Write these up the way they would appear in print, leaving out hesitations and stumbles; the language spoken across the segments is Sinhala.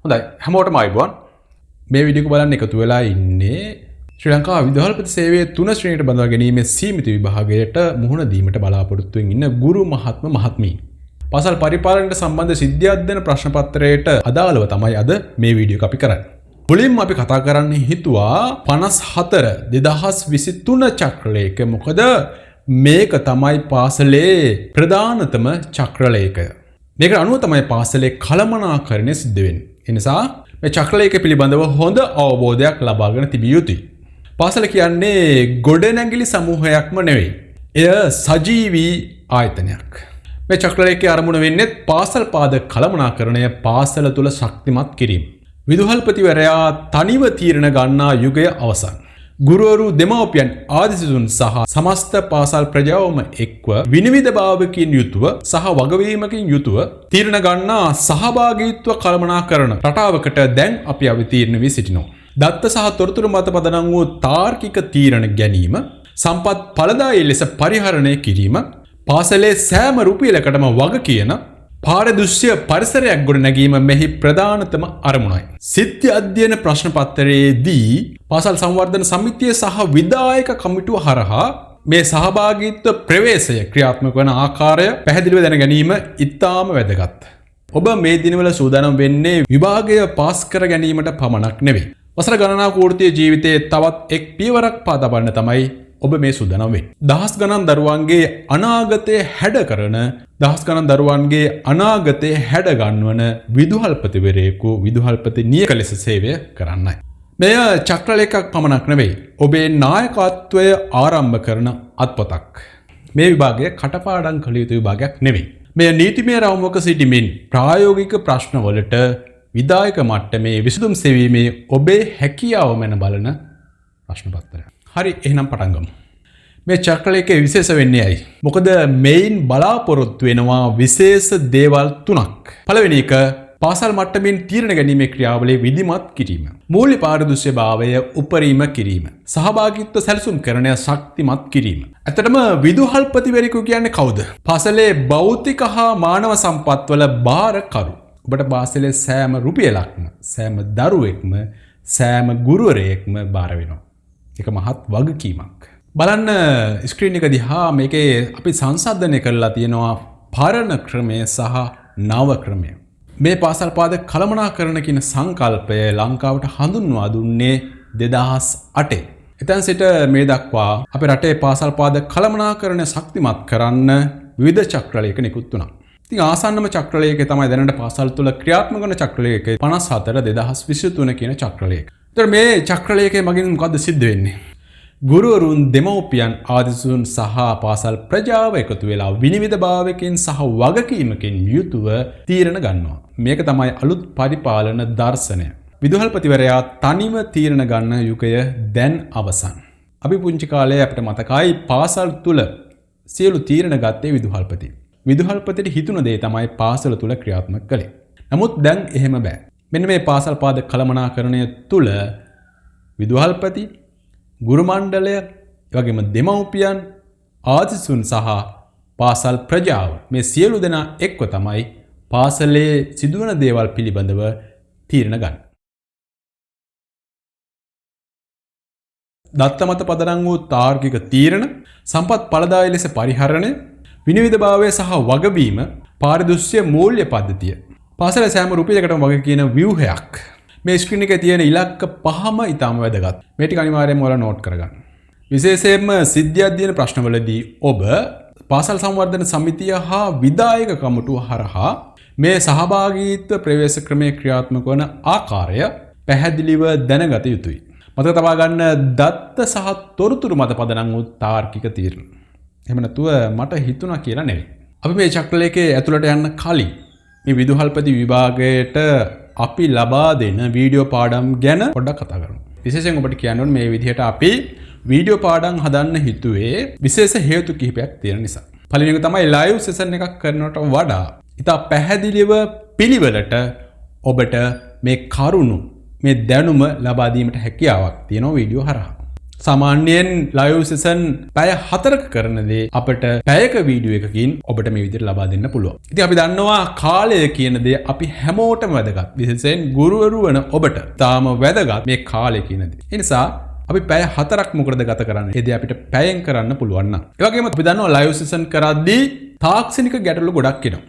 හොඳයි, හැමෝටම ආයුබෝවන්. මේ වීඩියෝ එක බලන්න එකතු වෙලා ඉන්නේ ශ්‍රී ලංකා විදුහල්පති සේවයේ තුන ශ්‍රේණියට බඳවා ගැනීමේ සීමිත විභාගයට මුහුණ දීමට බලාපොරොත්තු වෙමින් ඉන්න ගුරු මහත්ම මහත්මීන්. පාසල් පරිපාලනයට සම්බන්ධ සිද්ධි අධ්‍යයන ප්‍රශ්න පත්‍රයට අදාළව තමයි අද මේ වීඩියෝ එක අපි කරන්නේ. මුලින්ම අපි කතා කරන්න හිතුවා 54 2023 චක්‍රලේඛය. මොකද මේක තමයි පාසලේ ප්‍රධානතම චක්‍රලේඛය. මේකට අනුව තමයි පාසලේ කළමනාකරණය සිද්ධ වෙන්නේ. ඒ නිසා මේ චක්‍රලේඛය පිළිබඳව හොඳ අවබෝධයක් ලබාගෙන තිබිය යුතුයි. පාසල කියන්නේ ගොඩනැගිලි සමූහයක්ම නෙවෙයි. එය සජීවී ආයතනයක්. මේ චක්‍රලේඛයේ අරමුණ වෙන්නේ පාසල් පාද කළමනාකරණය පාසල තුල ශක්තිමත් කිරීම. විදුහල්පතිවරයා තනිව තීරණ ගන්නා යුගය අවසන්. ගුරුවරු, දෙමව්පියන්, ආදිසිසුන් සහ සමස්ත පාසල් ප්‍රජාවම එක්ව විනිවිදභාවකින් යුතුව සහ වගවීමකින් යුතුව තීරණ ගන්නා සහභාගීත්ව කළමනාකරන රටාවකට දැන් අපි අවතීර්ණ වී සිටිනවා. දත්ත සහ තොරතුරු මත පදනම් වූ තාර්කික තීරණ ගැනීම, සම්පත් ඵලදායී ලෙස පරිහරණය කිරීම, පාසලේ සෑම රුපියලකටම වග කියන පාරිදෘශ්‍ය පරිසරයක් ගොඩනැගීම මෙහි ප්‍රධානතම අරමුණයි. සිද්ධි අධ්‍යයන ප්‍රශ්න පත්‍රයේදී පාසල් සංවර්ධන සමිතිය සහ විධායක කමිටුව හරහා මේ සහභාගීත්ව ප්‍රවේශය ක්‍රියාත්මක වන ආකාරය පැහැදිලිව දැන ගැනීම ඉතාම වැදගත්. ඔබ මේ දිනවල සූදානම් වෙන්නේ විභාගය පාස් කර ගැනීමට පමණක් නෙවෙයි. වසර ගණනාවක වෘත්තීය ජීවිතයේ තවත් එක් පියවරක් පා තබන්න තමයි ඔබ මේ සූදානම් වෙන්නේ. දහස් ගණන් දරුවන්ගේ අනාගතය හැඩ කරන, දහස් ගණන් දරුවන්ගේ අනාගතය හැඩ ගන්වන විදුහල්පතිවරයෙකු විදුහල්පති නියක ලෙස සේවය කරන්නයි. මෙය චක්‍රලේඛයක් පමණක් නෙවෙයි, ඔබේ නායකත්වය ආරම්භ කරන අත්පොතක්. මේ විභාගය කටපාඩම් කළ යුතු විභාගයක් නෙවෙයි. මෙය නීතිමය රවුමක සිටීමෙන් ප්‍රායෝගික ප්‍රශ්නවලට විධායක මට්ටමේ විසඳුම් සෙවීමේ ඔබේ හැකියාව මැන බලන ප්‍රශ්න පත්‍රයක්. හරි, එහෙනම් පටන් ගමු. මේ චක්‍රලේඛය විශේෂ වෙන්නේ ඇයි? මොකද මෙයින් බලාපොරොත්තු වෙනවා විශේෂ දේවල් තුනක්. පළවෙනි එක, පාසල් මට්ටමින් තීරණ ගැනීමේ ක්‍රියාවලිය විධිමත් කිරීම. මූල්‍ය පාරිදෘශ්‍යභාවය උපරිම කිරීම. සහභාගීත්ව සැලසුම් කරණය ශක්තිමත් කිරීම. ඇත්තටම විදුහල්පතිවරයෙකු කියන්නේ කවුද? පාසලේ භෞතික හා මානව සම්පත්වල භාරකරු. ඔබට පාසලේ සෑම රුපියලක්ම, සෑම දරුවෙක්ම, සෑම ගුරුවරයෙක්ම භාර වෙනවා. ඒක මහත් වගකීමක්. බලන්න ස්ක්‍රීන් එක දිහා, මේකේ අපි සංසන්දනය කරලා තියෙනවා පරණ ක්‍රමය සහ නව ක්‍රමය. මේ පාසල් පාද කළමනාකරණ කියන සංකල්පය ලංකාවට හඳුන්වා දුන්නේ 2008. එතැන් සිට මේ දක්වා අපේ රටේ පාසල් පාද කළමනාකරණය ශක්තිමත් කරන්න විවිධ චක්‍රලේඛ නිකුත් වුණා. ඉතින් ආසන්නම චක්‍රලේඛය තමයි දැනට පාසල් තුල ක්‍රියාත්මක වන චක්‍රලේඛය 54 2023 කියන චක්‍රලේඛය. ඒතර මේ චක්‍රලේඛය මගින් මොකද්ද සිද්ධ වෙන්නේ? ගුරුවරුන්, දෙමව්පියන්, ආදිසුන් සහ පාසල් ප්‍රජාව එකතු වෙලා විනිවිදභාවයකින් සහ වගකීමකින් යුතුව තීරණ ගන්නවා. මේක තමයි අලුත් පරිපාලන දර්ශනය. විදුහල්පතිවරයා තනිව තීරණ ගන්න යුගය දැන් අවසන්. අපි පුංචි කාලේ අපිට මතකයි පාසල් තුල සියලු තීරණ ගත්තේ විදුහල්පති. විදුහල්පතිට හිතුණ දේ තමයි පාසල තුල ක්‍රියාත්මක කළේ. නමුත් දැන් එහෙම බෑ. මෙන්න මේ පාසල් පාද කළමනාකරණය තුල විදුහල්පති, ගුරු මණ්ඩලය, ඒ වගේම දෙමව්පියන්, ආදිසුන් සහ පාසල් ප්‍රජාව මේ සියලු දෙනා එක්ව තමයි පාසලේ සිදුවන දේවල් පිළිබඳව තීරණ ගන්න. දත්ත මත පදනම් වූ තාර්කික තීරණ, සම්පත් ඵලදායී ලෙස පරිහරණය, විනිවිදභාවය සහ වගවීම, පාරිදෘශ්‍ය මූල්‍ය පද්ධතිය. පාසලේ සෑම රුපියලකටම වග කියන ව්‍යුහයක්. මේ ස්ක්‍රීන් එකේ තියෙන ඉලක්ක පහම ඉතාම වැදගත්. මේ ටික අනිවාර්යයෙන්ම ඔයාලා නෝට් කරගන්න. විශේෂයෙන්ම සිද්ධි අධ්‍යයන ප්‍රශ්නවලදී ඔබ පාසල් සංවර්ධන සමිතිය හා විධායක කමිටුව හරහා මේ සහභාගීත්ව ප්‍රවේශ ක්‍රමය ක්‍රියාත්මක වන ආකාරය පැහැදිලිව දැනගත යුතුයි. මතක තබා ගන්න දත්ත සහ තොරතුරු මත පදනම් වූ තාර්කික තීරණ. එහෙම නැතුව මට හිතුණා කියලා නෙවෙයි. අපි මේ චක්‍රලේඛයේ ඇතුළට යන්න කලින් මේ විදුහල්පති විභාගයට අපි ලබා දෙන වීඩියෝ පාඩම් ගැන පොඩ්ඩක් කතා කරමු. විශේෂයෙන් ඔබට කියන්න ඕනේ මේ විදිහට අපි වීඩියෝ පාඩම් හදන්න හිතුවේ විශේෂ හේතු කිහිපයක් තියෙන නිසා. පළවෙනි එක තමයි ලයිව් සෙෂන් එකක් කරනවට වඩා ඉතා පැහැදිලිව පිළිවෙලට ඔබට මේ කරුණු, මේ දැනුම ලබා දීමට හැකියාවක් තියෙනවා වීඩියෝ හරහා. සාමාන්‍යයෙන් ලයිව් සෙෂන් පැය 4ක කරන දේ අපට පැයක වීඩියෝ එකකින් ඔබට මේ විදිහට ලබා දෙන්න පුළුවන්. ඉතින් අපි දන්නවා කාලය කියන දේ අපි හැමෝටම වැදගත්. විශේෂයෙන් ගුරුවරු වන ඔබට තාම වැදගත් මේ කාලය කියන දේ. ඒ නිසා අපි පැය 4ක් මොකටද ගත කරන්නේ? ඒ දේ අපිට පැයෙන් කරන්න පුළුවන් නම්. ඒ වගේම අපි දන්නවා ලයිව් සෙෂන් කරද්දී තාක්ෂණික ගැටලු ගොඩක් එනවා.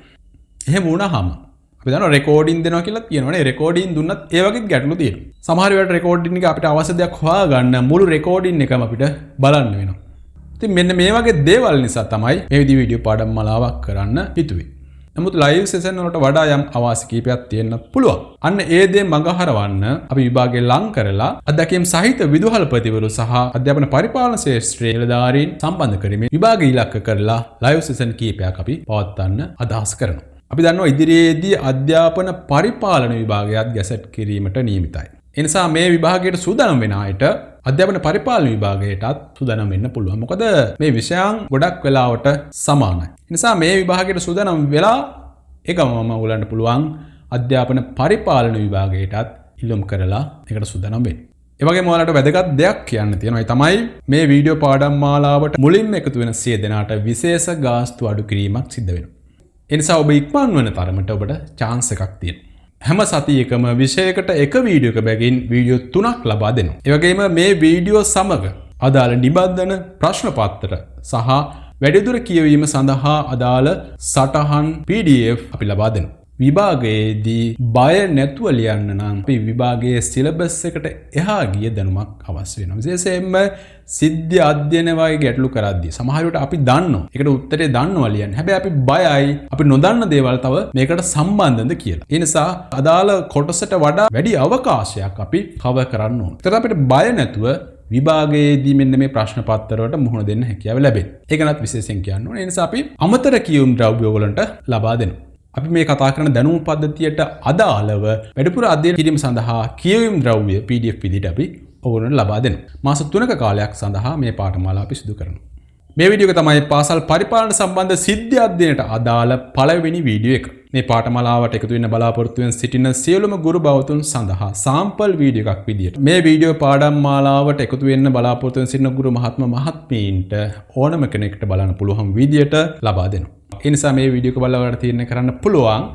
එහෙම වුණාම අපි දන්නවා රෙකෝඩින් දෙනවා කියලා කියනවනේ. රෙකෝඩින් දුන්නත් ඒ වගේත් ගැටලු තියෙනවා. සමහර වෙලාවට රෙකෝඩින් එක අපිට අවශ්‍ය දෙයක් හොයාගන්න මුළු රෙකෝඩින් එකම අපිට බලන්න වෙනවා. ඉතින් මෙන්න මේ වගේ දේවල් නිසා තමයි මේ විදිහේ වීඩියෝ පාඩම් මාලාවක් කරන්න හිතුවේ. නමුත් ලයිව් සෙෂන් වලට වඩා යම් අවාසි කීපයක් තියෙන්න පුළුවන්. අන්න ඒ දේ මඟහරවන්න අපි විභාගේ ලං කරලා අත්දැකීම් සහිත විදුහල්පතිවරු සහ අධ්‍යාපන පරිපාලන ක්ෂේත්‍රයේ නිලධාරීන් සම්බන්ධ කරමින් විභාග ඉලක්ක කරලා ලයිව් සෙෂන් කීපයක් අපි පවත්වන්න අදහස් කරනවා. අපි දන්නවා ඉදිරියේදී අධ්‍යාපන පරිපාලන විභාගයත් ගැසට් කිරීමට නියමිතයි. ඒ නිසා මේ විභාගයට සූදානම් වෙන අයට අධ්‍යාපන පරිපාලන විභාගයටත් සූදානම් වෙන්න පුළුවන්. මොකද මේ විෂයන් ගොඩක් වෙලාවට සමානයි. ඒ නිසා මේ විභාගයට සූදානම් වෙලා ඒ ගමන්ම ඔයගොල්ලන්ට පුළුවන් අධ්‍යාපන පරිපාලන විභාගයටත් ඉල්ලුම් කරලා ඒකට සූදානම් වෙන්න. ඒ වගේම ඔයාලට වැදගත් දෙයක් කියන්න තියෙනවා. ඒ තමයි මේ වීඩියෝ පාඩම් මාලාවට මුලින්ම එකතු වෙන 100 දෙනාට විශේෂ ගාස්තු අඩු කිරීමක් සිද්ධ වෙනවා. ඒ නිසා ඔබ ඉක්මන් වන තරමට ඔබට චාන්ස් එකක් තියෙනවා. හැම සතියකම විෂයකට එක වීඩියෝ එක බැගින් වීඩියෝ 3ක් ලබා දෙනවා. ඒ වගේම මේ වීඩියෝ සමග අදාළ නිබන්ධන ප්‍රශ්න පත්‍ර සහ වැඩිදුර කියවීම සඳහා අදාළ සටහන් PDF අපි ලබා දෙනවා. විභාගයේදී බය නැතුව ලියන්න නම් අපි විභාගයේ සිලබස් එකට එහා ගිය දැනුමක් අවශ්‍ය වෙනවා. විශේෂයෙන්ම සිද්ධි අධ්‍යයන වගේ ගැටලු කරද්දී සමහර විට අපි දන්නවා. ඒකට උත්තරේ දන්නවා ලියන්න. හැබැයි අපි බයයි. අපි නොදන්න දේවල් තව මේකට සම්බන්ධද කියලා. ඒ නිසා අදාළ කොටසට වඩා වැඩි අවකාශයක් අපි කවර් කරන්න ඕන. ඒතර අපිට බය නැතුව විභාගයේදී මෙන්න මේ ප්‍රශ්න පත්‍ර වලට මුහුණ දෙන්න හැකියාව ලැබෙනවා. ඒක ගැනත් විශේෂයෙන් කියන්න ඕනේ. ඒ නිසා අපි අමතර කියුම් ද්‍රව්‍ය ඔයගොල්ලන්ට ලබා දෙනවා. අපි මේ කතා කරන දැනුම් පද්ධතියට අදාළව වැඩිපුර අධ්‍යයන කිරීම සඳහා කියවීම් ද්‍රව්‍ය PDF විදිහට අපි ඔයගොල්ලන්ට ලබා දෙනවා. මාස 3ක කාලයක් සඳහා මේ පාඨමාලා අපි සිදු කරනවා. මේ වීඩියෝ එක තමයි පාසල් පරිපාලන සම්බන්ධ සිද්ධි අධ්‍යයනයට අදාළ පළවෙනි වීඩියෝ එක. මේ පාඨමාලාවට එකතු වෙන්න බලාපොරොත්තු වෙන සිටින සියලුම ගුරු භවතුන් සඳහා සාම්පල් වීඩියෝ එකක් විදියට මේ වීඩියෝ පාඩම් මාලාවට එකතු වෙන්න බලාපොරොත්තු වෙන සිටින ගුරු මහත්ම මහත්මීන්ට ඕනම කෙනෙක්ට බලන්න පුළුවන් විදියට ලබා දෙනවා. ඒ නිසා මේ වීඩියෝ එක බලලා ඔයාලට තීරණය කරන්න පුළුවන්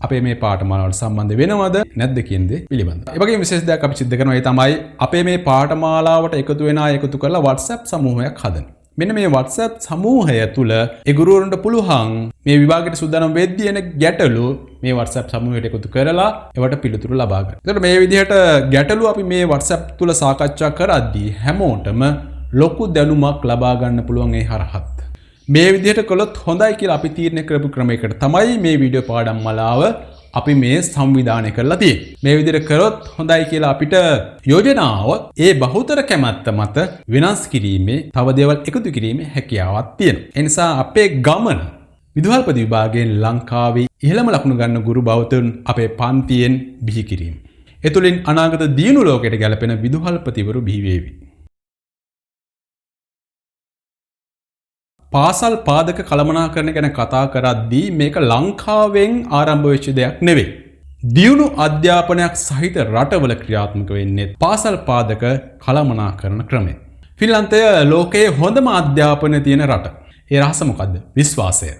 අපේ මේ පාඨමාලාවට සම්බන්ධ වෙනවද නැද්ද කියන දේ පිළිබඳව. ඒ වගේම විශේෂ දෙයක් අපි සිද්ධ කරනවා. ඒ තමයි අපේ මේ පාඨමාලාවට එකතු වෙන අය එකතු කරලා WhatsApp සමූහයක් හදන. මෙන්න මේ WhatsApp සමූහය තුල ඒ ගුරුවරුන්ට පුළුවන් මේ විභාගයට සූදානම් වෙද්දී එන ගැටලු මේ WhatsApp සමූහයට එකතු කරලා ඒවට පිළිතුරු ලබා ගන්න. එතකොට මේ විදිහට ගැටලු අපි මේ WhatsApp තුල සාකච්ඡා කරද්දී හැමෝටම ලොකු දැනුමක් ලබා ගන්න පුළුවන් ඒ හරහත්. මේ විදිහට කළොත් හොඳයි කියලා අපි තීරණය කරපු ක්‍රමයකට තමයි මේ වීඩියෝ පාඩම් මාලාව අපි මේ සංවිධානය කරලා තියෙන්නේ. මේ විදිහට කරොත් හොඳයි කියලා අපිට යෝජනා ආවොත් ඒ බහුතර කැමැත්ත මත වෙනස් කිරීමේ තව දේවල් එකතු කිරීමේ හැකියාවක් තියෙනවා. ඒ නිසා අපේ ගමන විදුහල්පති විභාගයෙන් ලංකාවේ ඉහළම ලකුණු ගන්න ගුරු භවතුන් අපේ පන්තියෙන් බිහි කිරීම. ඒ තුළින් අනාගත දියුණු ලෝකයට ගැලපෙන විදුහල්පතිවරු බිහි වේවි. පාසල් පාදක කළමනාකරණ ගැන කතා කරද්දී මේක ලංකාවෙන් ආරම්භ වෙච්ච දෙයක් නෙවෙයි. දියුණු අධ්‍යාපනයක් සහිත රටවල ක්‍රියාත්මක වෙන්නේ පාසල් පාදක කළමනාකරණ ක්‍රමය. ෆින්ලන්තය ලෝකයේ හොඳම අධ්‍යාපනය තියෙන රට. ඒ රහස මොකද්ද? විශ්වාසය.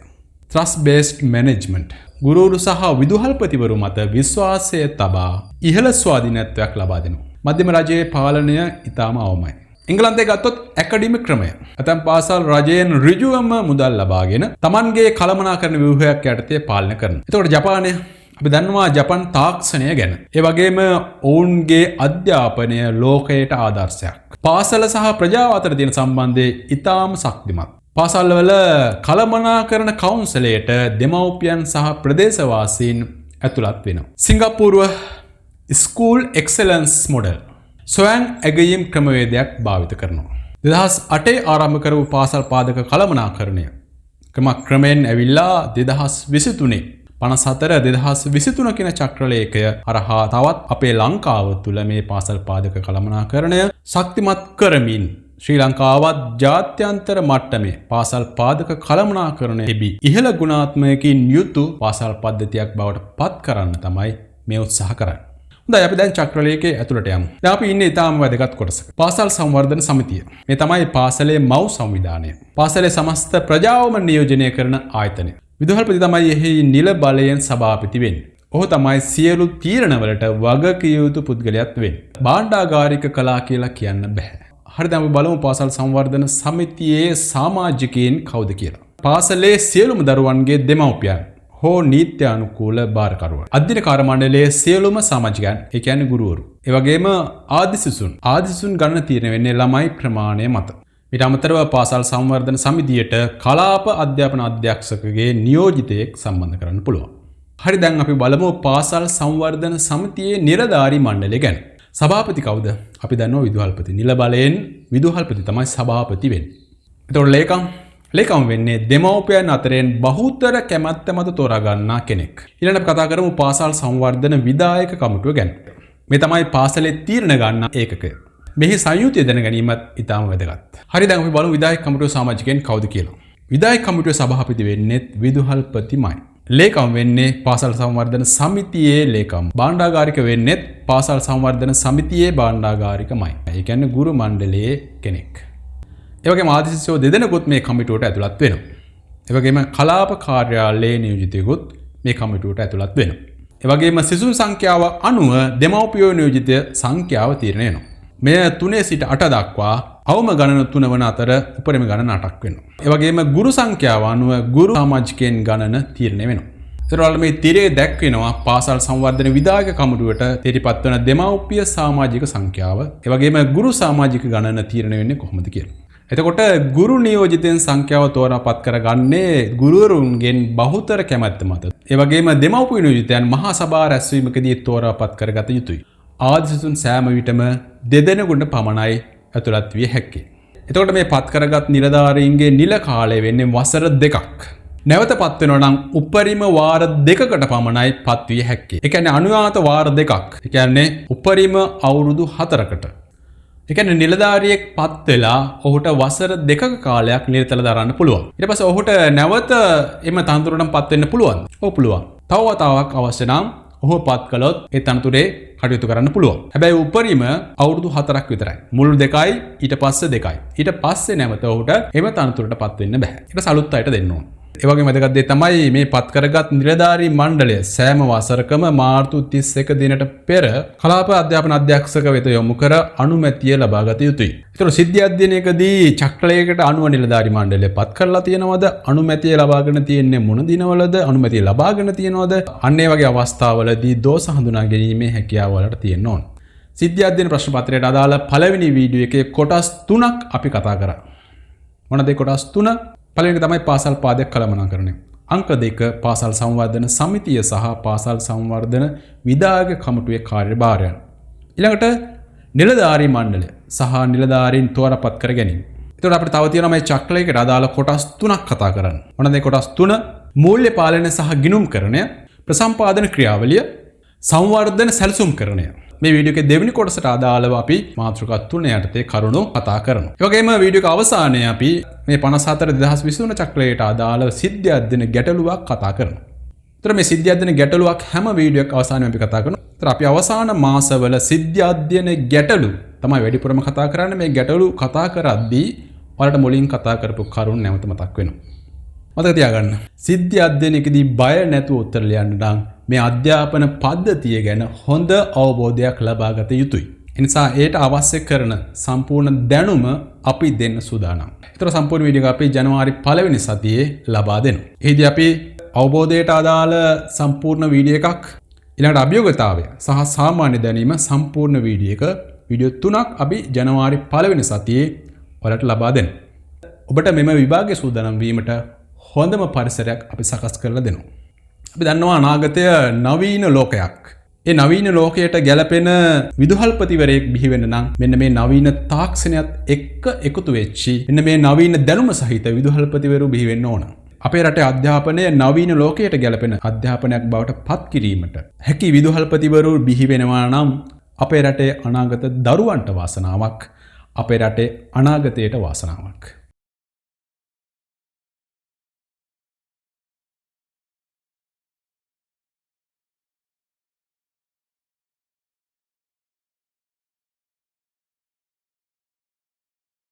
Trust based management. ගුරුවරු සහ විදුහල්පතිවරු මත විශ්වාසය තබා ඉහළ ස්වාධීනත්වයක් ලබා දෙනවා. මධ්‍යම රජයේ පාලනය ඉතාම අවමයි. එංගලන්තය ගත්තොත් ඇකඩමික් ක්‍රමය. ඇතැම් පාසල් රජයෙන් ඍජුවම මුදල් ලබාගෙන තමන්ගේ කළමනාකරණ ව්‍යුහයක් යටතේ පාලනය කරනවා. එතකොට ජපානය අපි දන්නවා ජපන් තාක්ෂණය ගැන. ඒ වගේම ඔවුන්ගේ අධ්‍යාපනය ලෝකයට ආදර්ශයක්. පාසල සහ ප්‍රජාව අතර තියෙන සම්බන්ධය ඉතාම ශක්තිමත්. පාසල්වල කළමනාකරණ කවුන්සලයට දෙමව්පියන් සහ ප්‍රදේශවාසීන් ඇතුළත් වෙනවා. සිංගප්පූරුව ස්කූල් එක්සලන්ස් මොඩල් ස්වයං ඇගයීම් ක්‍රමවේදයක් භාවිත කරනවා. 2008 ආරම්භ කරපු පාසල් පාදක කළමනාකරණය ක්‍රමක්‍රමයෙන් ඇවිල්ලා 2023 54 2023 කියන චක්‍රලේඛය හරහා තවත් අපේ ලංකාව තුළ මේ පාසල් පාදක කළමනාකරණය ශක්තිමත් කරමින් ශ්‍රී ලංකාවත් ජාත්‍යන්තර මට්ටමේ පාසල් පාදක කළමනාකරණයෙහි ඉහළ ගුණාත්මකකින් යුතු පාසල් පද්ධතියක් බවට පත් කරන්න තමයි මේ උත්සාහ කරන්නේ. හොඳයි, අපි දැන් චක්‍රලේඛයේ ඇතුළට යමු. දැන් අපි ඉන්නේ ඊටාම වැදගත් කොටසක. පාසල් සංවර්ධන සමිතිය. මේ තමයි පාසලේ මව් සංවිධානය. පාසලේ සමස්ත ප්‍රජාවම නියෝජනය කරන ආයතනය. විදුහල්පති තමයි එහි නිල බලයෙන් සභාපති වෙන්නේ. ඔහු තමයි සියලු තීරණවලට වගකිය යුතු පුද්ගලයාත් වෙන්නේ. භාණ්ඩාගාරික කලා කියලා කියන්න බෑ. හරි, දැන් අපි බලමු පාසල් සංවර්ධන සමිතියේ සමාජිකයින් කවුද කියලා. පාසලේ සියලුම දරුවන්ගේ දෙමව්පියන් හෝ නීත්‍යානුකූල භාරකරුවන්. අධ්‍යයන කාර්ය මණ්ඩලයේ සියලුම සමාජිකයන්, ඒ කියන්නේ ගුරුවරු. ඒ වගේම ආදිසිසුන්. ආදිසිසුන් ගණන තීරණය වෙන්නේ ළමයි ප්‍රමාණය මත. ඊට අමතරව පාසල් සංවර්ධන සමිතියට කලාප අධ්‍යාපන අධ්‍යක්ෂකගේ නියෝජිතයෙක් සම්බන්ධ කරන්න පුළුවන්. හරි, දැන් අපි බලමු පාසල් සංවර්ධන සමිතියේ නිලධාරී මණ්ඩලය ගැන. සභාපති කවුද? අපි දන්නවා විදුහල්පති. නිල බලයෙන් විදුහල්පති තමයි සභාපති වෙන්නේ. එතකොට ලේකම් වෙන්නේ දෙමව්පියන් අතරින් බහුතර කැමැත්ත මත තෝරා ගන්නා කෙනෙක්. ඊළඟට අපි කතා කරමු පාසල් සංවර්ධන විධායක කමිටුව ගැන. මේ තමයි පාසලේ තීරණ ගන්නා ඒකකය. මෙහි සංයුතිය දැන ගැනීමත් ඉතාම වැදගත්. හරි, දැන් අපි බලමු විධායක කමිටුව සමාජිකයන් කවුද කියලා. විධායක කමිටුවේ සභාපති වෙන්නේ විදුහල්පතිමයි. ලේකම් වෙන්නේ පාසල් සංවර්ධන සමිතියේ ලේකම්. භාණ්ඩාගාරික වෙන්නේත් පාසල් සංවර්ධන සමිතියේ භාණ්ඩාගාරිකමයි. ඒ කියන්නේ ගුරු මණ්ඩලයේ කෙනෙක්. ඒ වගේම ආදිශිෂ්‍යෝ දෙදෙනෙකුත් මේ කමිටුවට ඇතුළත් වෙනවා. ඒ වගේම කලාප කාර්යාලයේ නියෝජිතයෙකුත් මේ කමිටුවට ඇතුළත් වෙනවා. ඒ වගේම සිසුන් සංඛ්‍යාව අනුව දෙමව්පියෝ නියෝජිත සංඛ්‍යාව තීරණය වෙනවා. මෙය 3 සිට 8 දක්වා අවම ගණන 3 වන අතර උපරිම ගණන 8ක් වෙනවා. ඒ වගේම ගුරු සංඛ්‍යාව අනුව ගුරු සමාජිකයන් ගණන තීරණය වෙනවා. ඒතරවල මේ තිරේ දැක්වෙනවා පාසල් සංවර්ධන විධායක කමිටුවට තේරිපත් වන දෙමව්පිය සමාජික සංඛ්‍යාව, ඒ වගේම ගුරු සමාජික ගණන තීරණය වෙන්නේ කොහොමද කියලා. එතකොට ගුරු නියෝජිතයන් සංඛ්‍යාව තෝරාපත් කරගන්නේ ගුරුවරුන්ගෙන් බහුතර කැමැත්ත මත. ඒ වගේම දෙමව්පිය නියෝජිතයන් මහා සභා රැස්වීමකදී තෝරාපත් කරගත යුතුයි. ආදිසිසුන් සෑම විටම දෙදෙනෙකුට පමණයි ඇතුළත් විය හැක්කේ. එතකොට මේ පත් කරගත් නිලධාරීන්ගේ නිල කාලය වෙන්නේ වසර 2ක්. නැවත පත් වෙනවා නම් උපරිම වාර 2කට පමණයි පත් විය හැක්කේ. ඒ කියන්නේ අනුයාත වාර 2ක්. ඒ කියන්නේ උපරිම අවුරුදු 4කට. ඒ කියන්නේ නිලධාරියෙක් පත් වෙලා ඔහුට වසර 2ක කාලයක් නිරතල දරන්න පුළුවන්. ඊට පස්සේ ඔහුට නැවත එම තනතුරටම පත් වෙන්න පුළුවන්. ඔව් පුළුවන්. තව වතාවක් අවශ්‍ය නම් ඔහු පත් කළොත් ඒ තනතුරේ කටයුතු කරන්න පුළුවන්. හැබැයි උපරිම අවුරුදු 4ක් විතරයි. මුල් 2යි ඊට පස්සේ 2යි. ඊට පස්සේ නැවත ඔහුට එම තනතුරට පත් වෙන්න බෑ. ඊට පස්සේ අලුත් අයට දෙන්න ඕන. ඒ වගේම වැදගත් දේ තමයි මේ පත් කරගත් නිලධාරී මණ්ඩලය සෑම වසරකම මාර්තු 31 දිනට පෙර කලාප අධ්‍යාපන අධ්‍යක්ෂක වෙත යොමු කර අනුමැතිය ලබාගත යුතුයි. ඒතර සිද්ධි අධ්‍යයනයකදී චක්‍රලේඛයට අනුව නිලධාරී මණ්ඩලය පත් කරලා තියෙනවද? අනුමැතිය ලබාගෙන තියෙන්නේ මොන දිනවලද? අනුමැතිය ලබාගෙන තියෙනවද? අන්න ඒ වගේ අවස්ථාවලදී දෝෂ හඳුනා ගැනීමේ හැකියාව වලට තියෙන්න ඕන. සිද්ධි අධ්‍යයන ප්‍රශ්න පත්‍රයට අදාළ පළවෙනි වීඩියෝ එකේ කොටස් 3ක් අපි කතා කරා. මොනවද ඒ කොටස් 3? පළවෙනි එක තමයි පාසල් පාදයක් කළමනාකරණය. අංක 2 පාසල් සංවර්ධන සමිතිය සහ පාසල් සංවර්ධන විධායක කමිටුවේ කාර්යභාරයන්. ඊළඟට නිලධාරී මණ්ඩලය සහ නිලධාරීන් තෝරාපත් කර ගැනීම. එතකොට අපිට තව තියෙනවා මේ චක්‍රලේඛයට අදාළ කොටස් 3ක් කතා කරන්න. මොනවද මේ කොටස් 3? මූල්‍ය පාලනය සහ ගිණුම්කරණය, ප්‍රසම්පාදන ක්‍රියාවලිය, සංවර්ධන සැලසුම්කරණය. මේ වීඩියෝ එකේ දෙවෙනි කොටසට අදාළව අපි මාතෘකා 3 යටතේ කරුණු කතා කරනවා. ඒ වගේම වීඩියෝ එක අවසානයේ අපි මේ 54 2023 චක්‍රලේඛයට අදාළව සිද්ධි අධ්‍යයන ගැටලුවක් කතා කරනවා. ඒතර මේ සිද්ධි අධ්‍යයන ගැටලුවක් හැම වීඩියෝ එකක අවසානයේම අපි කතා කරනවා. ඒතර අපි අවසාන මාසවල සිද්ධි අධ්‍යයන ගැටලු තමයි වැඩිපුරම කතා කරන්නේ. මේ ගැටලු කතා කරද්දී ඔයාලට මුලින් කතා කරපු කරුණු නැවත මතක් වෙනවා. මතක තියාගන්න. සිද්ධි අධ්‍යයනයකදී බය නැතුව උත්තර ලියන්න නම් මේ අධ්‍යාපන පද්ධතිය ගැන හොඳ අවබෝධයක් ලබාගත යුතුයි. ඒ නිසා ඒට අවශ්‍ය කරන සම්පූර්ණ දැනුම අපි දෙන්න සූදානම්. ඒතර සම්පූර්ණ වීඩියෝ එක අපි ජනවාරි 1 සතියේ ලබා දෙනවා. එහිදී අපි අවබෝධයට අදාළ සම්පූර්ණ වීඩියෝ එකක්, ඊළඟට අභියෝගතාවය සහ සාමාන්‍ය දැනීම සම්පූර්ණ වීඩියෝ එක, වීඩියෝ 3ක් අපි ජනවාරි 1 සතියේ ඔයාලට ලබා දෙනවා. ඔබට මෙම විභාගයේ සූදානම් වීමට හොඳම පරිසරයක් අපි සකස් කරලා දෙනවා. අපි දන්නවා අනාගතය නවීන ලෝකයක්. ඒ නවීන ලෝකයට ගැලපෙන විදුහල්පතිවරයෙක් බිහි වෙන්න නම් මෙන්න මේ නවීන තාක්ෂණයත් එක්ක එකතු වෙච්චි මෙන්න මේ නවීන දැනුම සහිත විදුහල්පතිවරු බිහි වෙන්න ඕන. අපේ රටේ අධ්‍යාපනය නවීන ලෝකයට ගැලපෙන අධ්‍යාපනයක් බවට පත් කිරීමට හැකි විදුහල්පතිවරු බිහි වෙනවා නම් අපේ රටේ අනාගත දරුවන්ට වාසනාවක්, අපේ රටේ අනාගතයට වාසනාවක්.